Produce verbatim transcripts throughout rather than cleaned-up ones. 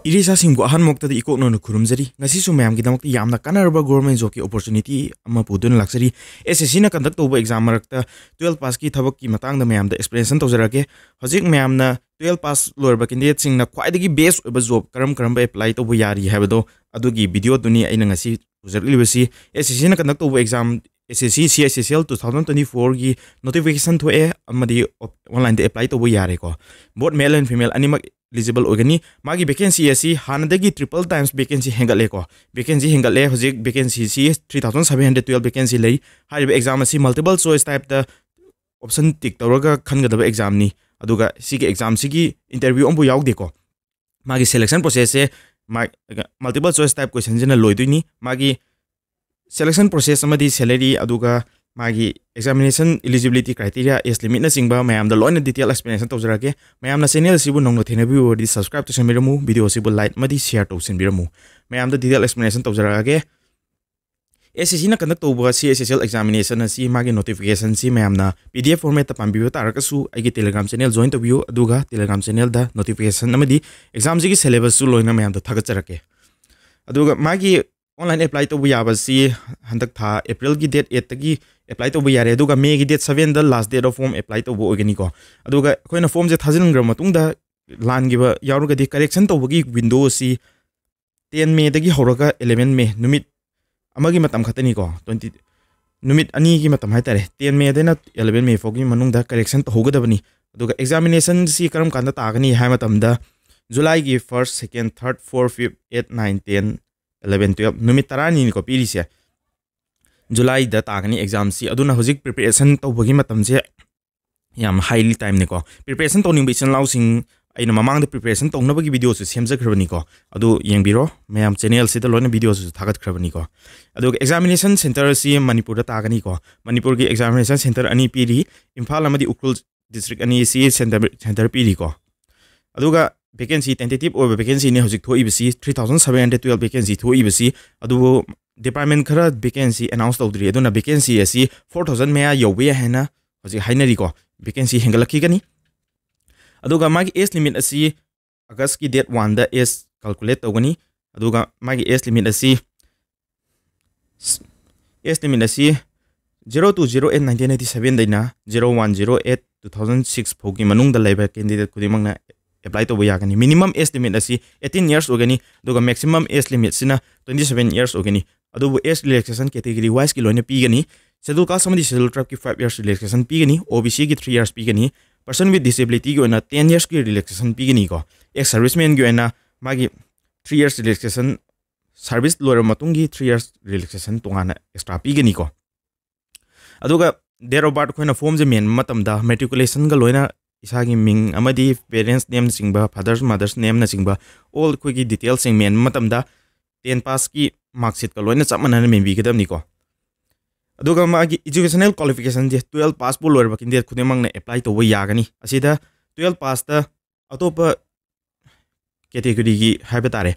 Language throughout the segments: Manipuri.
ꯏꯔꯤꯁꯥꯁꯤꯡꯕꯨ ꯑꯍꯥꯟꯕꯃꯛꯇꯗ ꯏꯀꯣꯛꯅꯅ ꯈꯨꯔꯨꯝꯖꯔꯤ꯫ ꯉꯁꯤꯁꯨ ꯃꯌꯥꯝꯒꯤꯗꯃꯛꯇ ꯌꯥꯝꯅ ꯀꯥꯟꯅꯔꯕ government jobꯀꯤ opportunity ꯑꯃ ꯄꯨꯗꯨꯅ ꯂꯥꯛꯆꯔꯤ꯫ S S Cꯅ conduct ꯇꯧꯕ exam ꯃꯔꯛꯇ twelve passꯀꯤ ꯊꯕꯛꯀꯤ ꯃꯇꯥꯡꯗ ꯃꯌꯥꯝꯗ explanation ꯇꯧꯖꯔꯛꯀꯦ꯫ ꯍꯧꯖꯤꯛ ꯃꯌꯥꯝꯅ twelve pass ꯂꯣꯏꯔꯕ candidateꯁꯤꯡꯅ ꯈ꯭ꯋꯥꯏꯗꯒꯤ best ꯑꯣꯏꯕ job ꯀꯔꯝ ꯀꯔꯝꯕ apply ꯇꯧꯕ ꯌꯥꯔꯤ ꯍꯥꯏꯕꯗꯣ, ꯑꯗꯨꯒꯤ videoꯗꯨꯅꯤ ꯑꯩꯅ ꯉꯁꯤ ꯄꯨꯖꯔꯛꯂꯤꯕꯁꯤ꯫ S S Cꯅ conduct ꯇꯧꯕ exam, S S C C H S L two thousand twenty fourꯒꯤ notification ꯊꯣꯛꯑꯦ, ꯑꯃꯗꯤ op-, onlineꯗ apply ꯇꯧꯕ ꯌꯥꯔꯦꯀꯣ꯫ Both male and female ꯑꯅꯤꯃꯛ eligible ꯑꯣꯏꯒꯅꯤ꯫ ꯃꯥꯒꯤ vacancy ꯑꯁꯤ ꯍꯥꯟꯅꯗꯒꯤ triple times vacancy ꯍꯦꯟꯒꯠꯂꯦꯀꯣ꯫ Vacancy ꯍꯦꯟꯒꯠꯂꯦ꯫ ꯍꯧꯖꯤꯛ vacancyꯁꯤ three thousand seven hundred twelve vacancy ꯂꯩ꯫ ꯍꯥꯏꯔꯤꯕ exam ꯑꯁꯤ multiple choice typeꯇ option tick ꯇꯧꯔꯒ ꯈꯟꯒꯗꯕ examꯅꯤ꯫ ꯑꯗꯨꯒ ꯁꯤꯒꯤ examꯁꯤꯒꯤ interview ꯑꯃꯐꯥꯎ ꯌꯥꯎꯗꯦꯀꯣ꯫ ꯃꯥꯒꯤ selection processꯁꯦ ꯃꯥ-, multiple choice type questionꯁꯤꯅ ꯂꯣꯏꯗꯣꯏꯅꯤ꯫ ꯃꯥꯒꯤ selection process ꯑꯃꯗꯤ salary, ꯑꯗꯨꯒ ꯃꯥꯒꯤ examination eligibility criteria, age limitꯅꯆꯤꯡꯕ ꯃꯌꯥꯝꯗ ꯂꯣꯏꯅ detail explanation ꯇꯧꯖꯔꯛꯀꯦ꯫ ꯃꯌꯥꯝꯅ channel ꯑꯁꯤꯕꯨ ꯅꯧꯅ ꯊꯦꯡꯅꯕꯤꯌꯨ ꯑꯣꯏꯔꯗꯤ subscribe ꯇꯧꯁꯟꯕꯤꯔꯝꯃꯨ, video ꯑꯁꯤꯕꯨ like ꯑꯃꯗꯤ share ꯇꯧꯁꯤꯟꯕꯤꯔꯝꯃꯨ꯫ ꯃꯌꯥꯝꯗ detail explanation ꯇꯧꯖꯔꯛꯑꯒꯦ꯫ S S Cꯅ conduct ꯇꯧꯕ C H S L examination ꯑꯁꯤ ꯃꯥꯒꯤ notificationꯁꯤ ꯃꯌꯥꯝꯅ P D F formatꯇ ꯄꯥꯝꯕꯤꯕ ꯇꯥꯔꯒꯁꯨ ꯑꯩꯒꯤ Telegram channel join ꯇꯧꯕꯤꯌꯨ, ꯑꯗꯨꯒ Telegram channelꯗ notification ꯑꯃꯗꯤ examꯁꯤꯒꯤ syllabusꯁꯨ ꯂꯣꯏꯅ ꯃꯌꯥꯝꯗ ꯊꯥꯒꯠꯆꯔꯛꯀꯦ꯫ ꯑꯗꯨꯒ ꯃꯥꯒꯤ online apply ꯇꯧꯕ ꯌꯥꯕꯁꯤ ꯍꯟꯗꯛ ꯊꯥ Aprilꯒꯤ date eightꯇꯒꯤ apply ꯇꯧꯕ ꯌꯥꯔꯦ, ꯑꯗꯨꯒ Mayꯒꯤ date sevenꯗ last date of form apply ꯇꯧꯕ ꯑꯣꯏꯒꯅꯤꯀꯣ꯫ ꯑꯗꯨꯒ ꯑꯩꯈꯣꯏꯅ formꯁꯦ ꯊꯥꯖꯤꯟꯈ꯭ꯔꯕ ꯃꯇꯨꯡꯗ ꯂꯥꯟꯈꯤꯕ ꯌꯥꯎꯔꯒꯗꯤ correction ꯇꯧꯕꯒꯤ window ꯑꯁꯤ ten Mayꯗꯒꯤ ꯍꯧꯔꯒ eleven May, ꯅꯨꯃꯤꯠ ꯑꯃꯒꯤ ꯃꯇꯝ ꯈꯛꯇꯅꯤꯀꯣ, twenty, ꯅꯨꯃꯤꯠ ꯑꯅꯤꯒꯤ ꯃꯇꯝ ꯍꯥꯏꯇꯥꯔꯦ, ten Mayꯗꯩꯅ eleven May ꯐꯥꯎꯒꯤ ꯃꯅꯨꯡꯗ correction ꯇꯧꯍꯧꯒꯗꯕꯅꯤ꯫ ꯑꯗꯨꯒ examinationꯁꯤ ꯀꯔꯝ ꯀꯥꯟꯗ ꯇꯥꯒꯅꯤ ꯍꯥꯏ ꯃꯇꯝꯗ Julyꯒꯤ first, second, third, fourth, fifth, eight, nine, ten, eleven, twelve, ꯅꯨꯃꯤꯠ ꯇꯔꯥꯅꯤꯅꯤꯀꯣ ꯄꯤꯔꯤꯁꯦ꯫ Julyꯗ ꯇꯥꯒꯅꯤ examꯁꯤ꯫ ꯑꯗꯨꯅ ꯍꯧꯖꯤꯛ preparation ꯇꯧꯕꯒꯤ ꯃꯇꯝꯁꯦ ꯌꯥꯝ highly timeꯅꯤꯀꯣ꯫ Preparation ꯇꯧꯅꯤꯡꯕ ꯏꯆꯤꯟ ꯏꯅꯥꯎꯁꯤꯡ, ꯑꯩꯅ ꯃꯃꯥꯡꯗ preparation ꯇꯧꯅꯕꯒꯤ videoꯁꯨ ꯁꯦꯝꯖꯈ꯭ꯔꯕꯅꯤꯀꯣ, ꯑꯗꯨ ꯌꯦꯡꯕꯤꯔꯣ꯫ ꯃꯌꯥꯝ channelꯁꯤꯗ ꯂꯣꯏꯅ videoꯁꯨ ꯊꯥꯒꯠꯈ꯭ꯔꯕꯅꯤꯀꯣ꯫ ꯑꯗꯨꯒ examination centre ꯑꯁꯤ ꯃꯅꯤꯄꯨꯔꯗ ꯇꯥꯒꯅꯤꯀꯣ꯫ ꯃꯅꯤꯄꯨꯔꯒꯤ examination centre ꯑꯅꯤ ꯄꯤꯔꯤ, ꯏꯝꯐꯥꯜ ꯑꯃꯗꯤ ꯎꯈ꯭ꯔꯨꯜ district ꯑꯅꯤ ꯑꯁꯤ centre, centre ꯄꯤꯔꯤꯀꯣ꯫ ꯑꯗꯨꯒ vacancy, tentative ꯑꯣꯏꯕ vacancyꯅꯤ ꯍꯧꯖꯤꯛ ꯊꯣꯛꯏꯕꯁꯤ, three thousand seven hundred twelve vacancy ꯊꯣꯛꯏꯕꯁꯤ꯫ ꯑꯗꯨꯕꯨ department ꯈꯔ vacancy announce ꯇꯧꯗ꯭ꯔꯤ, ꯑꯗꯨꯅ vacancy ꯑꯁꯤ four thousand ꯃꯌꯥ ꯌꯧꯕ ꯌꯥꯏ ꯍꯥꯏꯅ ꯍꯧꯖꯤꯛ ꯍꯥꯏꯅꯔꯤꯀꯣ꯫ Vacancy ꯍꯦꯟꯒꯠꯂꯛꯈꯤꯒꯅꯤ꯫ ꯑꯗꯨꯒ ꯃꯥꯒꯤ age limitꯁꯤ Augustꯀꯤ date oneꯗ age calculate ꯇꯧꯒꯅꯤ꯫ ꯑꯗꯨꯒ ꯃꯥꯒꯤ age limit ꯑꯁꯤ, age limit ꯑꯁꯤ zero two zero eight nineteen eighty seven ꯗꯩꯅ zero one zero eight two thousand six ꯐꯥꯎꯒꯤ ꯃꯅꯨꯡꯗ ꯂꯩꯕ candidate ꯈꯨꯗꯤꯡꯃꯛꯅ apply ꯇꯧꯕ ꯌꯥꯒꯅꯤ꯫ Minimum age limit ꯑꯁꯤ eighteen years ꯑꯣꯏꯒꯅꯤ, ꯑꯗꯨꯒ maximum age limit ꯁꯤꯅ twenty seven years ꯑꯣꯏꯒꯅꯤ꯫ ꯑꯗꯨꯕꯨ age relaxation category wiseꯀꯤ ꯂꯣꯏꯅ ꯄꯤꯒꯅꯤ꯫ Schedule Caste ꯑꯃꯗꯤ Schedule Tribeꯀꯤ five years relaxation ꯄꯤꯒꯅꯤ, OBCꯒꯤ three years ꯄꯤꯒꯅꯤ, person with disabilityꯒꯤ ꯑꯣꯏꯅ ten yearsꯀꯤ relaxation ꯄꯤꯒꯅꯤꯀꯣ꯫ Ex servicemanꯒꯤ ꯑꯣꯏꯅ ꯃꯥꯒꯤ three years relaxation, service ꯂꯣꯏꯔꯕ ꯃꯇꯨꯡꯒꯤ three years relaxation ꯇꯣꯉꯥꯟꯅ extra ꯄꯤꯒꯅꯤꯀꯣ꯫ ꯑꯗꯨꯒ date of birth ꯑꯩꯈꯣꯏꯅ formꯁꯦ ꯃꯦꯟꯕ ꯃꯇꯝꯗ matriculationꯒ ꯂꯣꯏꯅ ꯏꯁꯥꯒꯤ ꯃꯤꯡ ꯑꯃꯗꯤ parents nameꯅꯆꯤꯡꯕ, father's mother's nameꯅꯆꯤꯡꯕ, all ꯑꯩꯈꯣꯏꯒꯤ detailsꯁꯤꯡ ꯃꯦꯟꯕ ꯃꯇꯝꯗ ten passꯀꯤ marksheetꯀ ꯂꯣꯏꯅ ꯆꯞ ꯃꯥꯟꯅꯅ ꯃꯦꯟꯕꯤꯒꯗꯕꯅꯤꯀꯣ꯫ ꯑꯗꯨꯒ ꯃꯥꯒꯤ educational qualificationꯁꯦ twelve passꯄꯨ ꯂꯣꯏꯔꯕ candidate ꯈꯨꯗꯤꯡꯃꯛꯅ apply ꯇꯧꯕ ꯌꯥꯒꯅꯤ꯫ ꯑꯁꯤꯗ twelve passta ꯑꯇꯣꯞꯄ categoryꯒꯤ ꯍꯥꯏꯕ ꯇꯥꯔꯦ,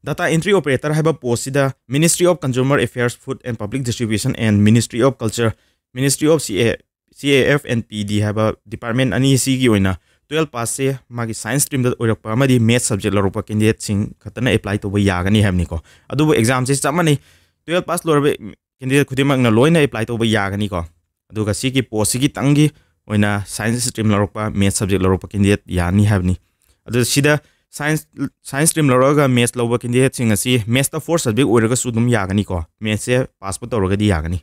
data entry operator ꯍꯥꯏꯕ postꯁꯤꯗ Ministry of Consumer Affairs, Food and Public Distribution and Ministry of Culture, Ministry of CA, CAF and PD ꯍꯥꯏꯕ department ꯑꯅꯤꯁꯤꯒꯤ ꯑꯣꯏꯅ twelve passꯁꯦ ꯃꯥꯒꯤ science streamꯗ ꯑꯣꯏꯔꯛꯄ ꯑꯃꯗꯤ maths subject ꯂꯧꯔꯛꯄ candidateꯁꯤꯡ ꯈꯛꯇꯅ apply ꯇꯧꯕ ꯌꯥꯒꯅꯤ ꯍꯥꯏꯕꯅꯤꯀꯣ꯫ ꯑꯗꯨꯕꯨ examꯁꯦ ꯆꯞ ꯃꯥꯟꯅꯩ, twelve pass ꯂꯣꯏꯔꯕ candidate ꯈꯨꯗꯤꯡꯃꯛꯅ ꯂꯣꯏꯅ apply ꯇꯧꯕ ꯌꯥꯒꯅꯤꯀꯣ꯫ ꯑꯗꯨꯒ ꯁꯤꯒꯤ postꯁꯤꯒꯤꯇꯪꯒꯤ ꯑꯣꯏꯅ science stream ꯂꯧꯔꯛꯄ, maths subject ꯂꯧꯔꯛꯄ candidate ꯌꯥꯅꯤ ꯍꯥꯏꯕꯅꯤ꯫ ꯑꯗꯨ ꯁꯤꯗ science, science stream ꯂꯧꯔꯒ maths ꯂꯧꯕ candidateꯁꯤꯡ ꯑꯁꯤ mathsꯇ four subject ꯑꯣꯏꯔꯒꯁꯨ ꯑꯗꯨꯝ ꯌꯥꯒꯅꯤꯀꯣ, mathsꯁꯦ passꯄꯨ ꯇꯧꯔꯒꯗꯤ ꯌꯥꯒꯅꯤ꯫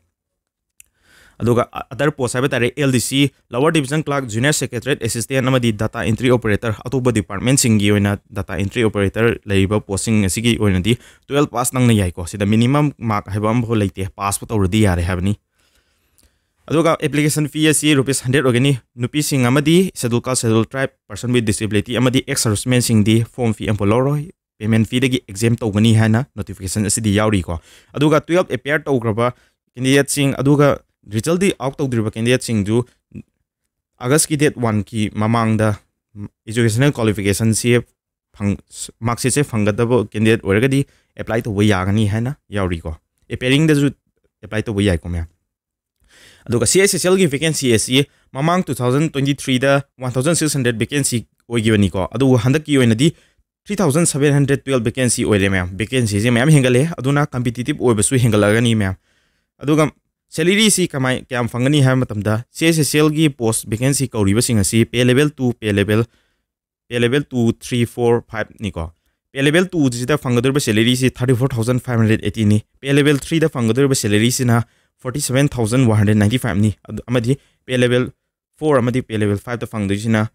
ꯑꯗꯨꯒ other post ꯍꯥꯏꯕ ꯇꯥꯔꯦ, LDC, Lower Division Clerk, Junior Secretariat Assistant ꯑꯃꯗꯤ data entry operator, ꯑꯇꯣꯞꯄ departmentꯁꯤꯡꯒꯤ ꯑꯣꯏꯅ data entry operator ꯂꯩꯔꯤꯕ postꯁꯤꯡ ꯑꯁꯤꯒꯤ ꯑꯣꯏꯅꯗꯤ twelve pass ꯅꯪꯅ ꯌꯥꯏꯀꯣ꯫ ꯁꯤꯗ minimum mark ꯍꯥꯏꯕ ꯑꯃꯐꯥꯎ ꯂꯩꯇꯦ, passꯄꯨ ꯇꯧꯔꯗꯤ ꯌꯥꯔꯦ ꯍꯥꯏꯕꯅꯤ꯫ ꯑꯗꯨꯒ application fee ꯑꯁꯤ rupees hundred ꯑꯣꯏꯒꯅꯤ꯫ ꯅꯨꯄꯤꯁꯤꯡ ꯑꯃꯗꯤ Schedule Caste, Schedule Tribe, person with disability ꯑꯃꯗꯤ ex servicemanꯁꯤꯡꯗꯤ form fee ꯑꯃꯐꯥꯎ ꯂꯧꯔꯣꯏ, payment feeꯗꯒꯤ exempt ꯇꯧꯒꯅꯤ ꯍꯥꯏꯅ notification ꯑꯁꯤꯗꯤ ꯌꯥꯎꯔꯤꯀꯣ꯫ ꯑꯗꯨꯒ twelve appear ꯇꯧꯈ꯭ꯔꯕ candidateꯁꯤꯡ, ꯑꯗꯨꯒ resultꯗꯤ out ꯇꯧꯗ꯭ꯔꯤꯕ candidateꯁꯤꯡꯗꯨ Augustꯀꯤ date oneꯒꯤ ꯃꯃꯥꯡꯗ educational qualificationꯁꯤ ꯐꯪ-, marksheetꯁꯦ ꯐꯪꯒꯗꯕ candidate ꯑꯣꯏꯔꯒꯗꯤ apply ꯇꯧꯕ ꯌꯥꯒꯅꯤ ꯍꯥꯏꯅ ꯌꯥꯎꯔꯤꯀꯣ꯫ Appearingꯗꯁꯨ apply ꯇꯧꯕ ꯌꯥꯏꯀꯣ ꯃꯌꯥꯝ꯫ ꯑꯗꯨꯒ CHSLꯒꯤ vacancy ꯑꯁꯤ ꯃꯃꯥꯡ two thousand twenty threeꯗ one thousand six hundred vacancy ꯑꯣꯏꯈꯤꯕꯅꯤꯀꯣ, ꯑꯗꯨꯕꯨ ꯍꯟꯗꯛꯀꯤ ꯑꯣꯏꯅꯗꯤ three thousand seven hundred twelve vacancy ꯑꯣꯏꯔꯦ ꯃꯌꯥꯝ꯫ Vacancyꯁꯦ ꯃꯌꯥꯝ ꯍꯦꯟꯒꯠꯂꯦ, ꯑꯗꯨꯅ competitive ꯑꯣꯏꯕꯁꯨ ꯍꯦꯟꯒꯠꯂꯛꯑꯒꯅꯤ ꯃꯌꯥꯝ꯫ ꯑꯗꯨꯒ salaryꯁꯤ ꯀꯃꯥꯏ, ꯀꯌꯥꯝ ꯐꯪꯒꯅꯤ ꯍꯥꯏꯕ ꯃꯇꯝꯗ, C H S Lꯒꯤ post vacancy ꯀꯧꯔꯤꯕꯁꯤꯡ ꯑꯁꯤ pay level two, pay level, pay level two, three, four, fiveꯅꯤꯀꯣ꯫ Pay level twoꯁꯤꯗ ꯐꯪꯒꯗꯧꯔꯤꯕ salaryꯁꯤ thirty four thousand five hundred eightyꯅꯤ꯫ Pay level threeꯗ ꯐꯪꯒꯗꯧꯔꯤꯕ salaryꯁꯤꯅ forty seven thousand one hundred ninety fiveꯅꯤ꯫ ꯑꯗꯨ ꯑꯃꯗꯤ pay level four ꯑꯃꯗꯤ pay level fiveꯇ ꯐꯪꯗꯣꯏꯁꯤꯅ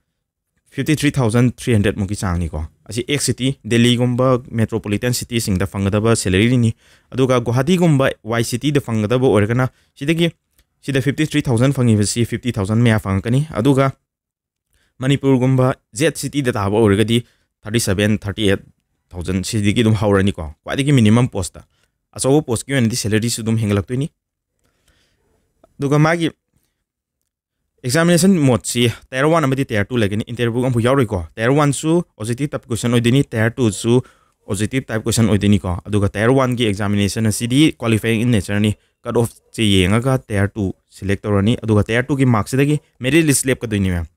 fifty three thousand three hundred ꯃꯨꯛꯀꯤ ꯆꯥꯡꯅꯤꯀꯣ꯫ ꯑꯁꯤ X city, ꯗꯦꯜꯂꯤꯒꯨꯝꯕ metropolitan cityꯁꯤꯡꯗ ꯐꯪꯒꯗꯕ salaryꯅꯤ꯫ ꯑꯗꯨꯒ ꯒꯨꯋꯥꯍꯥꯇꯤꯒꯨꯝꯕ Y cityꯗ ꯐꯪꯒꯗꯕ ꯑꯣꯏꯔꯒꯅ ꯁꯤꯗꯒꯤ, ꯁꯤꯗ fifty three thousand ꯐꯪꯉꯤꯕꯁꯤ fifty thousand ꯃꯌꯥ ꯐꯪꯉꯛꯀꯅꯤ꯫ ꯑꯗꯨꯒ ꯃꯅꯤꯄꯨꯔꯒꯨꯝꯕ Z cityꯗ ꯇꯥꯕ ꯑꯣꯏꯔꯒꯗꯤ thirty seven, thirty eight thousand ꯁꯤꯗꯒꯤ ꯑꯗꯨꯝ ꯍꯧꯔꯅꯤꯀꯣ, ꯈ꯭ꯋꯥꯏꯗꯒꯤ minimum postꯇ꯫ ꯑꯆꯧꯕ postꯀꯤ ꯑꯣꯏꯅꯗꯤ salaryꯁꯨ ꯑꯗꯨꯝ ꯍꯦꯟꯒꯠꯂꯛꯇꯣꯏꯅꯤ꯫ ꯑꯗꯨꯒ ꯃꯥꯒꯤ examination modeꯁꯤ tier one ꯑꯃꯗꯤ tier two ꯂꯩꯒꯅꯤ꯫ Interview ꯑꯃꯐꯥꯎ ꯌꯥꯎꯔꯣꯏꯀꯣ꯫ Tier oneꯁꯨ objective type question ꯑꯣꯏꯗꯣꯏꯅꯤ, tier twoꯁꯨ objective type question ꯑꯣꯏꯗꯣꯏꯅꯤꯀꯣ꯫ ꯑꯗꯨꯒ tier oneꯒꯤ examination ꯑꯁꯤꯗꯤ qualifying in natureꯅꯤ꯫ Cut offꯁꯦ ꯌꯦꯡꯉꯒ tier two select ꯇꯧꯔꯅꯤ꯫ ꯑꯗꯨꯒ tier twoꯒꯤ markꯁꯤꯗꯒꯤ merit list ꯂꯦꯞꯀꯗꯣꯏꯅꯤ ꯃꯌꯥꯝ꯫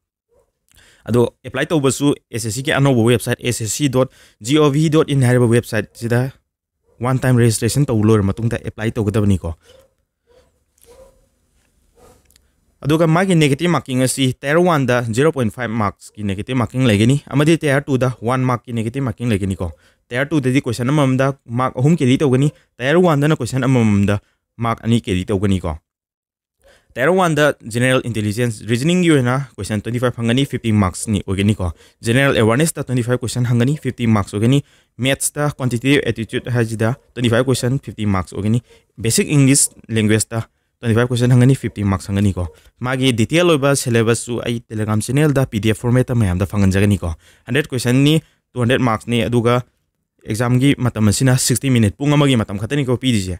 ꯑꯗꯣ apply ꯇꯧꯕꯁꯨ S S Cꯒꯤ ꯑꯅꯧꯕ website, S S C dot gov dot in ꯍꯥꯏꯔꯤꯕ websiteꯁꯤꯗ one time registration ꯇꯧꯕ ꯂꯣꯏꯔ ꯃꯇꯨꯡꯗ apply ꯇꯧꯒꯗꯕꯅꯤꯀꯣ꯫ ꯑꯗꯨꯒ ꯃꯥꯒꯤ negative marking ꯑꯁꯤ tier oneꯗ zero point five marksꯀꯤ negative marking ꯂꯩꯒꯅꯤ, ꯑꯃꯗꯤ tier twoꯗ one markꯀꯤ negative marking ꯂꯩꯒꯅꯤꯀꯣ꯫ Tier twoꯗꯗꯤ question ꯑꯃꯃꯝꯗ mark ꯑꯍꯨꯝ carry ꯇꯧꯒꯅꯤ, tier oneꯗꯅ question ꯑꯃꯃꯝꯗ mark ꯑꯅꯤ carry ꯇꯧꯒꯅꯤꯀꯣ꯫ Tier oneꯗ general intelligence, reasoningꯒꯤ ꯑꯣꯏꯅ question twenty five ꯍꯪꯒꯅꯤ, fifty marksꯅꯤ ꯑꯣꯏꯒꯅꯤꯀꯣ꯫ General awarenessꯇ twenty five question ꯍꯪꯒꯅꯤ, fifty marks ꯑꯣꯏꯒꯅꯤ꯫ Mathsꯇ quantitative aptitude ꯍꯥꯏꯁꯤꯗ twenty five question, fifty marks ꯑꯣꯏꯒꯅꯤ꯫ Basic English languageꯇ twenty five question ꯍꯪꯒꯅꯤ, fifty marks ꯍꯪꯒꯅꯤꯀꯣ꯫ ꯃꯥꯒꯤ detail ꯑꯣꯏꯕ syllabusꯁꯨ ꯑꯩ Telegram channelꯗ P D F formatꯇ ꯃꯌꯥꯝꯗ ꯐꯪꯍꯟꯖꯒꯅꯤꯀꯣ꯫ Hundred questionꯅꯤ, two hundred marksꯅꯤ, ꯑꯗꯨꯒ examꯒꯤ ꯃꯇꯝ ꯑꯁꯤꯅ sixty minute, ꯄꯨꯡ ꯑꯃꯒꯤ ꯃꯇꯝ ꯈꯛꯇꯅꯤꯀꯣ ꯄꯤꯔꯤꯁꯦ꯫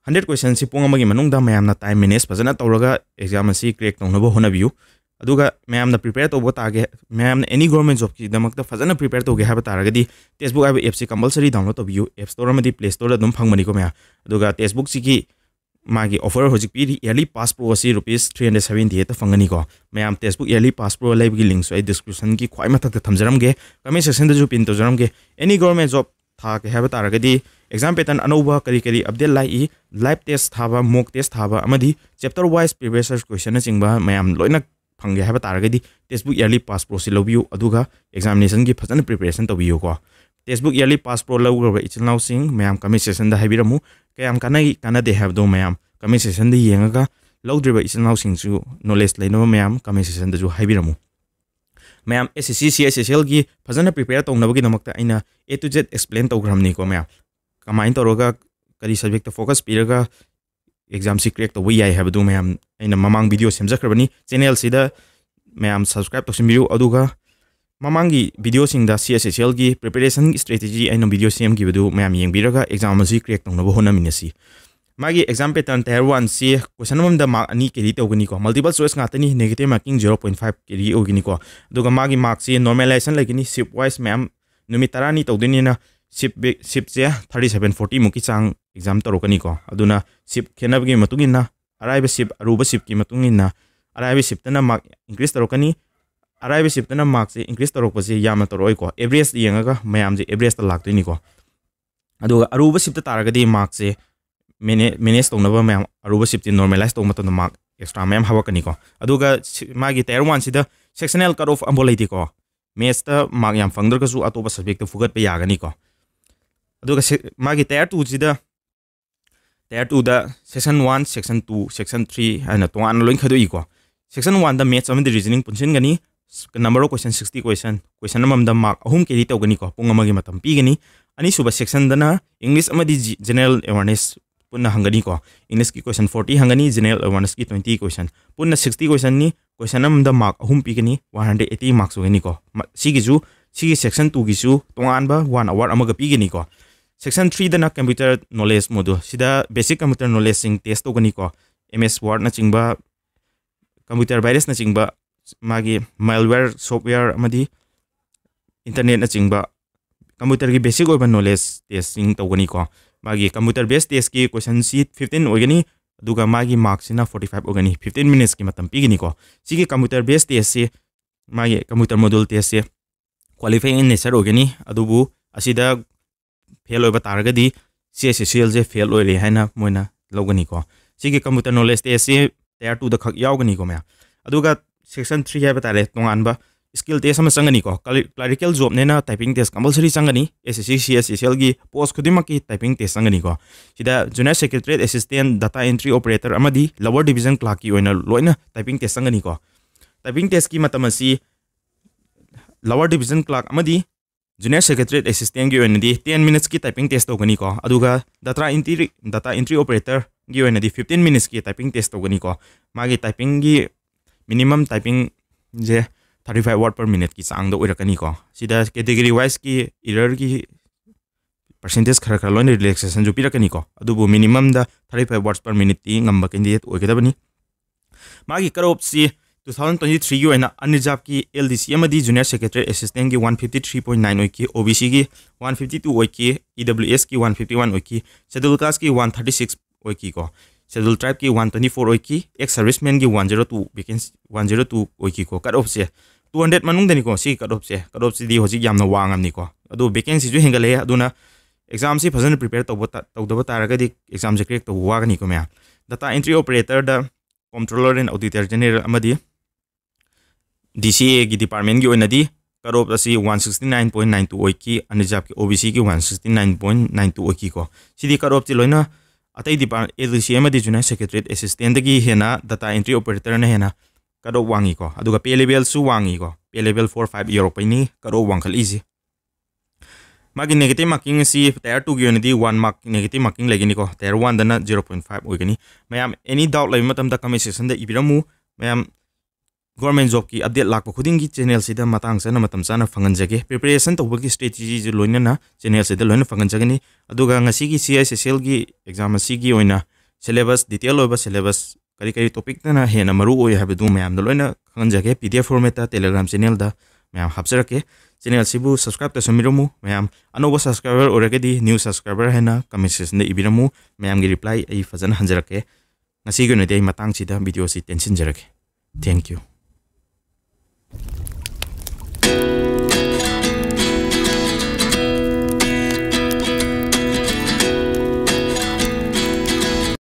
Hundred questionꯁꯤ ꯄꯨꯡ ꯑꯃꯒꯤ ꯃꯅꯨꯡꯗ ꯃꯌꯥꯝꯅ time manage ꯐꯖꯅ ꯇꯧꯔꯒ exam ꯑꯁꯤ crack ꯇꯧꯅꯕ ꯍꯣꯠꯅꯕꯤꯌꯨ꯫ ꯑꯗꯨꯒ ꯃꯌꯥꯝꯅ prepare ꯇꯧꯕ ꯇꯥꯒꯦ, ꯃꯌꯥꯝꯅ any government jobꯀꯤꯗꯃꯛꯇ ꯐꯖꯅ prepare ꯇꯧꯒꯦ ꯍꯥꯏꯕ ꯇꯥꯔꯒꯗꯤ, Testbook ꯍꯥꯏꯕ appꯁꯤ compulsory download ꯇꯧꯕꯤꯌꯨ꯫ App Store ꯑꯃꯗꯤ Play Storeꯗ ꯑꯗꯨꯝ ꯐꯪꯕꯅꯤꯀꯣ ꯃꯌꯥꯝ꯫ ꯑꯗꯨꯒ Testbookꯁꯤꯒꯤ ꯃꯥꯒꯤ offer ꯍꯧꯖꯤꯛ ꯄꯤꯔꯤ꯫ Yearly Pass Pro ꯑꯁꯤ rupees three hundred seventy eight ꯐꯪꯒꯅꯤꯀꯣ꯫ ꯃꯌꯥꯝ textbook Yearly Pass Pro ꯂꯩꯕꯒꯤ link ꯁꯨ ꯑꯩ description ꯒꯤ ꯈ꯭ꯋꯥꯏ ꯃꯊꯛꯇ ꯊꯝꯖꯔꯝꯒꯦ, comment section ꯗꯁꯨ pin ꯇꯧꯖꯔꯝꯒꯦ꯫ Any government job ꯊꯥꯒꯦ ꯍꯥꯏꯕ ꯇꯥꯔꯒꯗꯤ exam pattern ꯑꯅꯧꯕ ꯀꯔꯤ ꯀꯔꯤ update ꯂꯥꯛꯏ, live test ꯊꯥꯕ, mock test ꯊꯥꯕ ꯑꯃꯗꯤ chapter wise previous year question ꯅꯆꯤꯡꯕ ꯃꯌꯥꯝ ꯂꯣꯏꯅ ꯐꯪꯒꯦ ꯍꯥꯏꯕ ꯇꯥꯔꯒꯗꯤ textbook Yearly Pass Pro ꯁꯤ ꯂꯧꯕꯤꯌꯨ, ꯑꯗꯨꯒ examination ꯒꯤ ꯐꯖꯅ preparation ꯇꯧꯕꯤꯌꯨꯀꯣ꯫ Textbook Yearly Pass Pro ꯂꯧꯈ꯭ꯔꯕ ꯏꯆꯤꯜ ꯏꯅꯥꯎꯁꯤꯡ ꯃꯌꯥꯝ comment section ꯗ ꯍꯥꯏꯕꯤꯔꯝꯃꯨ, ꯀꯌꯥꯝ ꯀꯥꯟꯅꯩ ꯀꯥꯟꯅꯗꯦ ꯍꯥꯏꯕꯗꯣ ꯃꯌꯥꯝ comment section ꯗ ꯌꯦꯡꯉꯒ, ꯂꯧꯗ꯭ꯔꯤꯕ ꯏꯆꯤꯜ ꯏꯅꯥꯎꯁꯤꯡꯁꯨ knowledge ꯂꯩꯅꯕ ꯃꯌꯥꯝ comment section ꯗꯁꯨ ꯍꯥꯏꯕꯤꯔꯝꯃꯨ꯫ ꯃꯌꯥꯝ S S C, C H S L ꯒꯤ ꯐꯖꯅ prepare ꯇꯧꯅꯕꯒꯤꯗꯃꯛꯇ ꯑꯩꯅ A to Z explain ꯇꯧꯈ꯭ꯔꯕꯅꯤꯀꯣ ꯃꯌꯥꯝ꯫ ꯀꯃꯥꯏꯅ ꯇꯧꯔꯒ, ꯀꯔꯤ subject ꯇ focus ꯄꯤꯔꯒ exam ꯁꯤ crack ꯇꯧꯕ ꯌꯥꯏ ꯍꯥꯏꯕꯗꯨ ꯃꯌꯥꯝ ꯑꯩꯅ ꯃꯃꯥꯡ video ꯁꯦꯝꯖꯈ꯭ꯔꯕꯅꯤ꯫ Channel ꯁꯤꯗ ꯃꯌꯥꯝ subscribe ꯇꯧꯁꯤꯟꯕꯤꯌꯨ, ꯑꯗꯨꯒ ꯃꯃꯥꯡꯒꯤ video ꯁꯤꯡꯗ C H S L ꯒꯤ preparation strategy ꯑꯩꯅ video ꯁꯦꯝꯈꯤꯕꯗꯨ ꯃꯌꯥꯝ ꯌꯦꯡꯕꯤꯔꯒ exam ꯑꯁꯤ crack ꯇꯧꯅꯕ ꯍꯣꯠꯅꯃꯤꯟꯅꯁꯤ꯫ ꯃꯥꯒꯤ exam pattern tier one ꯁꯤ question ꯑꯃꯃꯝꯗ mark ꯑꯅꯤ carry ꯇꯧꯒꯅꯤꯀꯣ꯫ Multiple choice ꯉꯥꯛꯇꯅꯤ, negative marking zero point five carry ꯑꯣꯏꯒꯅꯤꯀꯣ꯫ ꯑꯗꯨꯒ ꯃꯥꯒꯤ mark ꯁꯤ normalization ꯂꯩꯒꯅꯤ, shift wise ꯃꯌꯥꯝ ꯅꯨꯃꯤꯠ ꯇꯔꯥꯅꯤ ꯇꯧꯗꯣꯏꯅꯤꯅ shift ꯕꯦ-, shift ꯁꯦ thirty seven forty ꯃꯨꯛꯀꯤ ꯆꯥꯡ exam ꯇꯧꯔꯛꯀꯅꯤꯀꯣ꯫ ꯑꯗꯨꯅ shift ꯈꯦꯠꯅꯕꯒꯤ ꯃꯇꯨꯡ ꯏꯟꯅ ꯑꯔꯥꯏꯕ shift, ꯑꯔꯨꯕ shift ꯀꯤ ꯃꯇꯨꯡ ꯏꯟꯅ ꯑꯔꯥꯏꯕ shift ꯇꯅ mark increase ꯇꯧꯔꯛꯀꯅꯤ, ꯑꯔꯥꯏꯕ shift ꯇꯅ mark ꯁꯦ increase ꯇꯧꯔꯛꯄꯁꯦ ꯌꯥꯝꯅ ꯇꯧꯔꯛꯑꯣꯏꯀꯣ꯫ Average ꯌꯦꯡꯉꯒ ꯃꯌꯥꯝꯁꯦ average ꯇ ꯂꯥꯛꯇꯣꯏꯅꯤꯀꯣ꯫ ꯑꯗꯨꯒ ꯑꯔꯨꯕ shift ꯇ ꯇꯥꯔꯒꯗꯤ mark ꯁꯦ mane-, manage ꯇꯧꯅꯕ ꯃꯌꯥꯝ, ꯑꯔꯨꯕ shift ꯁꯦ normalize ꯇꯧꯕ ꯃꯇꯝꯗ mark extra ꯃꯌꯥꯝ ꯍꯥꯞꯄꯛꯀꯅꯤꯀꯣ꯫ ꯑꯗꯨꯒ ꯁꯤ-, ꯃꯥꯒꯤ tier one ꯁꯤꯗ sectional cut off ꯑꯃꯐꯥꯎ ꯂꯩꯇꯦꯀꯣ꯫ Maths ꯇ mark ꯌꯥꯝ ꯐꯪꯗ꯭ꯔꯒꯁꯨ ꯑꯇꯣꯞꯄ subject ꯇ ꯐꯨꯒꯠꯄ ꯌꯥꯒꯅꯤꯀꯣ꯫ ꯑꯗꯨꯒ ꯁꯦ-, ꯃꯥꯒꯤ tier two ꯁꯤꯗ, tier two ꯗ section one, section two, section three ꯍꯥꯏꯅ ꯇꯣꯉꯥꯟꯅ ꯂꯣꯏ ꯈꯥꯏꯗꯣꯛꯏꯀꯣ꯫ Section one ꯗ maths ꯑꯃꯗꯤ reasoning ꯄꯨꯟꯁꯤꯟꯒꯅꯤ꯫ Number of question sixty question, question ꯑꯃꯃꯝꯗ mark ꯑꯍꯨꯝ carry ꯇꯧꯒꯅꯤꯀꯣ, ꯄꯨꯡ ꯑꯃꯒꯤ ꯃꯇꯝ ꯄꯤꯒꯅꯤ꯫ ꯑꯅꯤꯁꯨꯕ section ꯗꯅ English ꯑꯃꯗꯤ ꯖꯤ-, general awareness ꯄꯨꯟꯅ ꯍꯪꯒꯅꯤꯀꯣ꯫ English ꯀꯤ question forty ꯍꯪꯒꯅꯤ, general awareness ꯀꯤ twenty question, ꯄꯨꯟꯅ sixty question ꯅꯤ꯫ Question ꯑꯃꯗ mark ꯑꯍꯨꯝ ꯄꯤꯒꯅꯤ, one hundred eighty marks ꯑꯣꯏꯒꯅꯤꯀꯣ꯫ ꯃ-, ꯁꯤꯒꯤꯁꯨ, ꯁꯤꯒꯤ section two ꯒꯤꯁꯨ ꯇꯣꯉꯥꯟꯕ one hour ꯑꯃꯒ ꯄꯤꯒꯅꯤꯀꯣ꯫ Section three ꯗꯅ computer knowledge module, ꯁꯤꯗ basic computer knowledge ꯁꯤꯡ test ꯇꯧꯒꯅꯤꯀꯣ꯫ M S Word ꯅꯆꯤꯡꯕ, computer virus ꯅꯆꯤꯡꯕ, ꯃꯥꯒꯤ malware software ꯑꯃꯗꯤ internet ꯅꯆꯤꯡꯕ computer ꯒꯤ basic ꯑꯣꯏꯕ knowledge test ꯁꯤꯡ ꯇꯧꯒꯅꯤꯀꯣ꯫ ꯃꯥꯒꯤ computer based test ꯀꯤ question ꯁꯤ fifteen ꯑꯣꯏꯒꯅꯤ, ꯑꯗꯨꯒ ꯃꯥꯒꯤ ꯃꯥꯔꯛꯁꯤꯅ ꯐꯣꯔꯇꯤ ꯐꯥꯏꯚ ꯑꯣꯏꯒꯅꯤ꯫ ꯐꯤꯐꯇꯤꯟ ꯃꯤꯅꯤꯠꯁꯀꯤ ꯃꯇꯝ ꯄꯤꯒꯅꯤꯀꯣ꯫ ꯁꯤꯒꯤ computer based test ꯁꯤ, ꯃꯥꯒꯤ computer module test ꯁꯤ qualifying in nature ꯑꯣꯏꯒꯅꯤ꯫ ꯑꯗꯨꯕꯨ ꯑꯁꯤꯗ ꯐꯦꯜ ꯑꯣꯏꯕ ꯇꯥꯔꯒꯗꯤ C S S C ꯑꯦꯜꯁꯦ fail ꯑꯣꯏꯔꯦ ꯍꯥꯏꯅ ꯃꯣꯏꯅ ꯂꯧꯒꯅꯤꯀꯣ꯫ ꯁꯤꯒꯤ computer knowledge test ꯁꯤ tier two ꯗ ꯈꯛ ꯌꯥꯎꯒꯅꯤꯀꯣ ꯃꯌꯥꯝ꯫ ꯑꯗꯨꯒ section three ꯍꯥꯏꯕ ꯇꯥꯔꯦ, ꯇꯣꯉꯥꯟꯕ skill test ꯑꯃ ꯆꯪꯒꯅꯤꯀꯣ꯫ Clerical jobꯅꯦꯅ typing test compulsory ꯆꯪꯒꯅꯤ꯫ ꯑꯦꯁ S C, C S S C ꯑꯦꯜꯒꯤ post ꯈꯨꯗꯤꯡꯃꯛꯀꯤ typing test ꯆꯪꯒꯅꯤꯀꯣ꯫ ꯁꯤꯗ junior secretariat assistant, data entry operator ꯑꯃꯗꯤ lower division clerkꯀꯤ ꯑꯣꯏꯅ ꯂꯣꯏꯅ typing test ꯆꯪꯒꯅꯤꯀꯣ꯫ Typing testꯀꯤ ꯃꯇꯝ ꯑꯁꯤ lower division clerk ꯑꯃꯗꯤ junior secretariat assistantꯀꯤ ꯑꯣꯏꯅꯗꯤ ten minutesꯀꯤ typing test ꯇꯧꯒꯅꯤꯀꯣ꯫ ꯑꯗꯨꯒ data entry, data entry operatorꯒꯤ ꯑꯣꯏꯅꯗꯤ fifteen minutesꯀꯤ typing test ꯇꯧꯒꯅꯤꯀꯣ꯫ ꯃꯥꯒꯤ typingꯒꯤ minimum typingꯁꯦ thirty five word per minuteꯀꯤ ꯆꯥꯡꯗ ꯑꯣꯏꯔꯛꯀꯅꯤꯀꯣ꯫ ꯁꯤꯗ category wiseꯀꯤ errorꯒꯤ percentage ꯈꯔ ꯈꯔ ꯂꯣꯏꯅ relaxationꯁꯨ ꯄꯤꯔꯛꯀꯅꯤꯀꯣ꯫ ꯑꯗꯨꯕꯨ minimumꯗ thirty five words per minuteꯇꯤ ꯉꯝꯕ candidate ꯑꯣꯏꯒꯗꯕꯅꯤ꯫ ꯃꯥꯒꯤ cut offꯁꯤ two thousand twenty threeꯒꯤ ꯑꯣꯏꯅ unreservedꯀꯤ L D C ꯑꯃꯗꯤ junior secretariat assistantꯀꯤ one fifty three point nine ꯑꯣꯏꯈꯤ, OBCꯒꯤ one fifty two ꯑꯣꯏꯈꯤ, EWSꯀꯤ one fifty one ꯑꯣꯏꯈꯤ, schedule casteꯀꯤ one thirty six ꯑꯣꯏꯈꯤꯀꯣ, schedule tribeꯀꯤ one twenty four ꯑꯣꯏꯈꯤ, ex servicemanꯒꯤ one zero two vacancy, one zero two ꯑꯣꯏꯈꯤꯀꯣ꯫ Cut offꯁꯦ two hundred ꯃꯅꯨꯡꯗꯅꯤꯀꯣ꯫ ꯁꯤꯒꯤ cut offꯁꯦ, cut offꯁꯤꯗꯤ ꯍꯧꯖꯤꯛ ꯌꯥꯝꯅ ꯋꯥꯡꯉꯕꯅꯤꯀꯣ꯫ ꯑꯗꯨ vacancyꯁꯨ ꯍꯦꯟꯒꯠꯂꯛꯑꯦ꯫ ꯑꯗꯨꯅ examꯁꯤ ꯐꯖꯅ prepare ꯇꯧꯕ ꯇ-, ꯇꯧꯗꯕ ꯇꯥꯔꯒꯗꯤ examꯁꯦ crack ꯇꯧꯕ ꯋꯥꯒꯅꯤꯀꯣ ꯃꯌꯥꯝ꯫ Data entry operatorꯗ Comptroller and Auditor General ꯑꯃꯗꯤ DCAꯒꯤ departmentꯀꯤ ꯑꯣꯏꯅꯗꯤ cut off ꯑꯁꯤ one sixty nine point nine two ꯑꯣꯏꯈꯤ, unreservedꯀꯤ OBCꯒꯤ one sixty nine point nine two ꯑꯣꯏꯈꯤꯀꯣ꯫ ꯁꯤꯗꯤ cut offꯁꯤ ꯂꯣꯏꯅ ꯑꯇꯩ department, LDC ꯑꯃꯗꯤ junior secretariat assistantꯗꯒꯤ ꯍꯦꯟꯅ data entry operatorꯅ ꯍꯦꯟꯅ cut off ꯋꯥꯡꯉꯤꯀꯣ꯫ ꯑꯗꯨꯒ pay levelꯁꯨ ꯋꯥꯡꯉꯤꯀꯣ, pay level four five ꯌꯧꯔꯛꯄꯩꯅꯤ cut off ꯋꯥꯡꯈꯠꯂꯛꯏꯁꯦ꯫ ꯃꯥꯒꯤ negative marking ꯑꯁꯤ tier twoꯒꯤ ꯑꯣꯏꯅꯗꯤ one mark negative marking ꯂꯩꯒꯅꯤꯀꯣ, tier oneꯗꯅ zero point five ꯑꯣꯏꯒꯅꯤ꯫ ꯃꯌꯥꯝ any doubt ꯂꯩꯕ ꯃꯇꯝꯗ comment sectionꯗ ꯏꯕꯤꯔꯝꯃꯨ꯫ ꯃꯌꯥꯝ government jobꯀꯤ update ꯂꯥꯛꯄ ꯈꯨꯗꯤꯡꯒꯤ channelꯁꯤꯗ ꯃꯇꯥꯡ ꯆꯥꯅ ꯃꯇꯝ ꯆꯥꯅ ꯐꯪꯍꯟꯖꯒꯦ꯫ Preparation ꯇꯧꯕꯒꯤ strategyꯁꯨ ꯂꯣꯏꯅꯅ channelꯁꯤꯗ ꯂꯣꯏꯅ ꯐꯪꯍꯟꯖꯒꯅꯤ꯫ ꯑꯗꯨꯒ ꯉꯁꯤꯒꯤ CISSLꯒꯤ exam ꯑꯁꯤꯒꯤ ꯑꯣꯏꯅ syllabus, detail ꯑꯣꯏꯕ syllabus, ꯀꯔꯤ ꯀꯔꯤ topicꯇꯅ ꯍꯦꯟꯅ ꯃꯔꯨ ꯑꯣꯏ ꯍꯥꯏꯕꯗꯨ ꯃꯌꯥꯝꯗ ꯂꯣꯏꯅ ꯈꯪꯍꯟꯖꯒꯦ꯫ PDF formatꯇ Telegram channelꯗ ꯃꯌꯥꯝ ꯍꯥꯞꯆꯔꯛꯀꯦ꯫ Channelꯁꯤꯕꯨ subscribe ꯇꯧꯁꯟꯕꯤꯔꯝꯃꯨ꯫ ꯃꯌꯥꯝ ꯑꯅꯧꯕ subscriber ꯑꯣꯏꯔꯒꯗꯤ new subscriber ꯍꯥꯏꯅ comment sectionꯗ ꯏꯕꯤꯔꯝꯃꯨ꯫ ꯃꯌꯥꯝꯒꯤ reply ꯑꯩ ꯐꯖꯅ ꯍꯟꯖꯔꯛꯀꯦ꯫ ꯉꯁꯤꯒꯤ ꯑꯣꯏꯅꯗꯤ ꯑꯩ ꯃꯇꯥꯡꯁꯤꯗ ꯚꯤꯗꯤꯑꯣꯁꯤ ꯇꯦꯟꯁꯤꯟꯖꯔꯒꯦ꯫ Thank you꯫